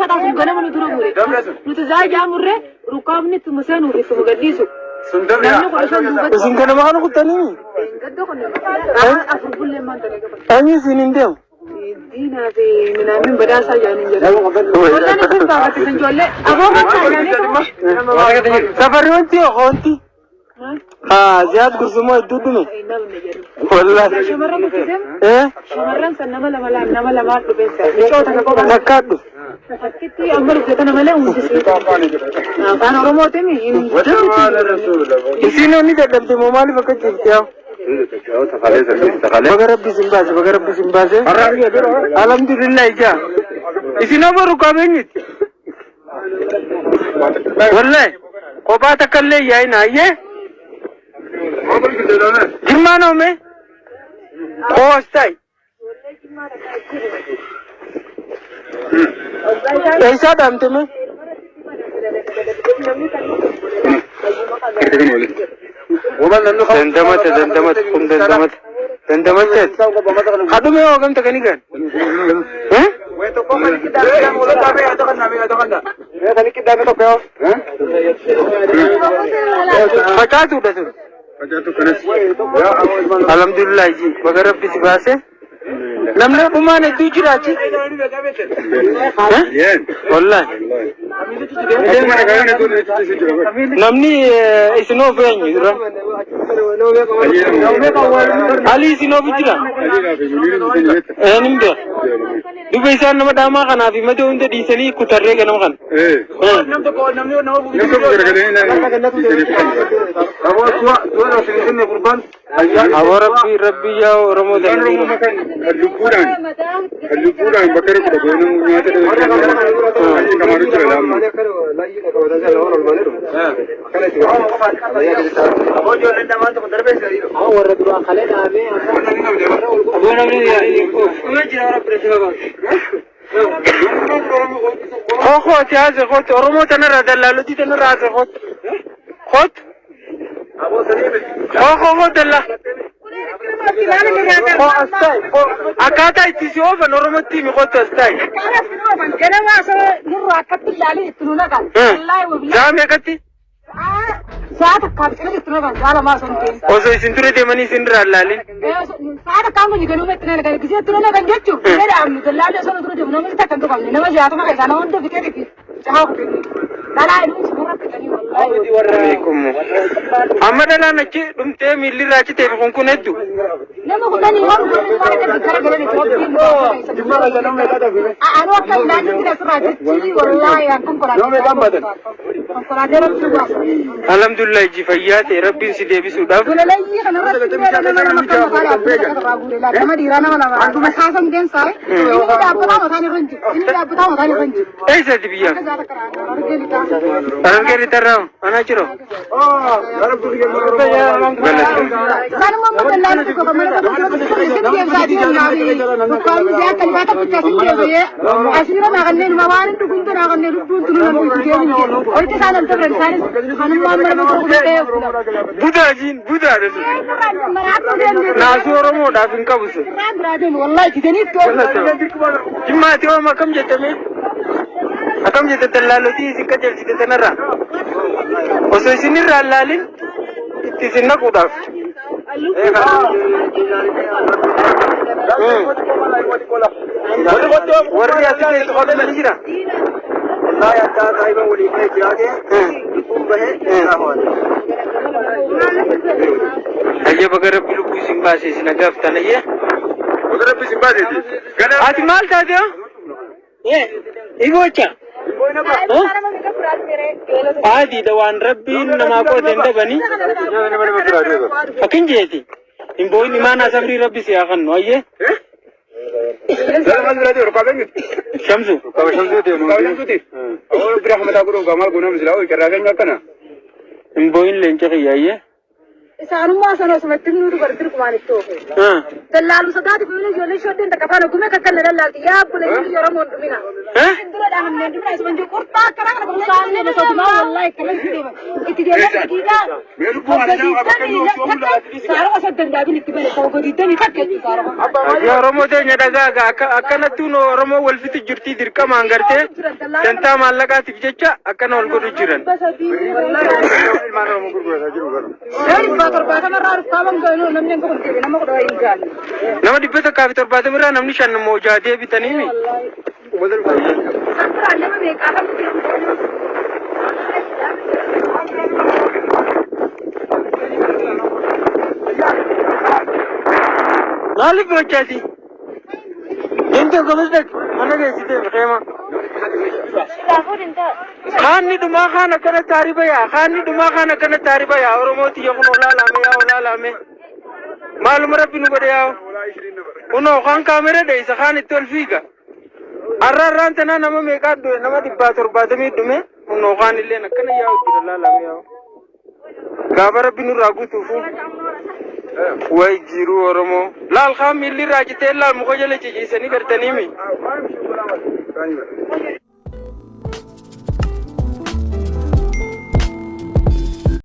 shaxaa sun ganama nu dura bu'e. Nuti zaa jaamurre rukkaamni ittuma seenuuf ittuma gadhiisu. Namni 15 duubatti. Isin kanama kana kuttanii? Gadda kun afur bullee maal dalaga. Eenyu isin hin deemu? Diinaa fi minaamin badaasaa jaaniin jedha. Ijoolleen isin baafatti isin ijoollee aboo gochaa jaanii. Safarri wanti wanti. Haa Ziyaad Gursumoo hedduu dhume. Wallahi. Shamarran uffisee Eh? shamarran san nama lama lama nama lamaan dhufeessa. Micoota takka qophaa. Takkaa dhufe. Akkitti amma dhufte kana malee hundi afaan Oromootiin hin Isin inni dadhabde moo maaliif akka ciifte yaa? Baga rabbi isin baase, baga rabbi isin baase. Alhamdulillah ija. Isin obbo qabeenyiti. Wallahi kophaa takka illee yaa'in hayyee. Jimmaan oome. Koostai. Eessaa dhaamte mee? Dandamata dandamata kun dandamata dandamata. Hadhume hoo gamta kan igan? Eh? Facaatuudha sun. Alhamdulillah ji baga rabbi si baase. Namni dhumaan hedduu jira achi. Eh? Wallahi. Namni isin oofu eenyu dura? Ali isin oofu jira? Eenyu beeka? Duba isaan nama dhaamaa kanaaf himate hunda dhiisanii kutarree ganama kana. Aboo rabbi rabbi yaa Oromoo dandii. Kan lubbuudhaan bakka irra kudha goonuu nyaata dhabe kamaru jira laamma. Warra duraan kalee dhaabee. Aboo namni Koo haase kooti Oromoo tanarraa dallaallotii tanarraa haase kooti. Kooti. Koo koo koo dallaa. Koo as ta'i. Akkaataa itti si oofan Oromootti himi kootu as ta'i. Ganama osoo nurraa akkatti ilaalii itti nu naqan. Sa'a meeqatti? Sa'a takkaaf cina itti naqan sa'a lamaa osoo hin ta'in. Osoo isin dura deemanii isin irraa ilaalin. Sa'a takkaan kun ganuma itti naqan gisee itti naqan jechuun gisee dhaabnu dallaalli osoo nu dura deemu namni takka hin tuqamne nama 60 keessaa nama hunda fixee itti cahaa kutee. Dhalaa inni isin irra fixanii wallaahi. Amma dhalaan achi dhumtee miilli irraa achi ta'e kun kun hedduu. Nama 10 waan godhan waan akka gara galan itti rabbiin nu Anu akka ilaalli asirraa jechi wallaahi an konkolaataa rabbiin baasa. Alhamdulillah iji fayyaa ta'e rabbiin si deebisuudhaaf. Gololayyii kanarratti nama lama kan mataa dhaabbata irraa guure laata nama dhiiraa nama lama dhuma saasan deemsaa inni dhaabbataa mataan irra hin jiru inni dhaabbataa mataan irra hin jiru. Eessatti biyya? Akka zaata karaa argee lixaa. Harargee lixarraa anaa jiru. Sanuma amma dallaan tokko kan mana tokko isin deemsaa deemnaa fi dukkaanni isaa akka lifaata bichaa isin deemsee asiira naa kanneen ma waan hin dhugunta naa kanneen lubbuun tunu namni itti deemin jedhu. Walitti isaan al dabran isaanis kanummaa mana tokko ta'ee Budaa jiin budaa dha sun. Naasuu Oromoodhaaf hin qabu sun. Jimmaati ooma akkam jettame? Akkam jette dallaalotii isin qajeelchite tanarraa? Osoo isin irraa hin laalin itti isin naquudhaaf. Warri asi keessa qotan ni jira. Ayya baga rabbi lubbuu isin baase isin agaaftan ayya. Ati maal taate hoo? Ibocha. Adiidha waan rabbiin namaa qoote hin dhabani. Akkin jeeti. Hin boo'in imaanaa sabrii rabbi si haa kennu ayyee. Shamsu. Hin boo'in leenca kiyya ayyee. Isaanummaa sana osumatti himnuu dubartii kumaan itti oofe. Dallaalu sodaati fi ijoollee shoddeen takka afaan ogumee kakkan na dallaalti. Yaa abbulee inni Oromoon dhumina. Isin dura dhahamneen dhumna isuma jiru qurxaa akkanaa kana qurxaa nama sodumaa wallaahi akkana itti deeman. Itti deeman daqiiqaa hogga digdamii takka saaruma soddon daabin itti bane hogga digdamii takka jechuudha saaruma. Yaa Oromoo teenya dhagaa gaa akka akkanattuu nu Oromoo wal fixu jirtii dirqamaan gartee dantaa maallaqaatiif jecha akkana wal godhu jiran. Ilmaan Oromoo gurgurataa jiru garuu. 170 irraa rukkaawwan gaanuu namni hanga kun deebi nama 10 hin gaane. Nama 170 irraa namni 5 immoo jaha deebitaniimi. Uummata dhufaa jiru. San biraan nama meeqaa kan deemu. Maaliif gochaati? Deemtee gamas dhaqi mana geessitee feema. Kaanni dhumaa kaan akkana taariba yaa kaanni dhumaa kaan akkana taariba yaa Oromoo tiyya kun olaalame yaa olaalame. Maaluma rabbi nu godhe yaa. Kunoo kaan kaamera dheessa kaan itti ol fiiga. Har'a har'aan tanaa nama meeqaa du'e nama 170 dhume kunoo kaan illeen akkana yaa'u jira laalame yaa'u. Gaafa rabbi nurraa guutuufu. Way jiruu Oromoo. Laal kaan miilli irraa citee laal muka jala ciciisanii gartaniimi.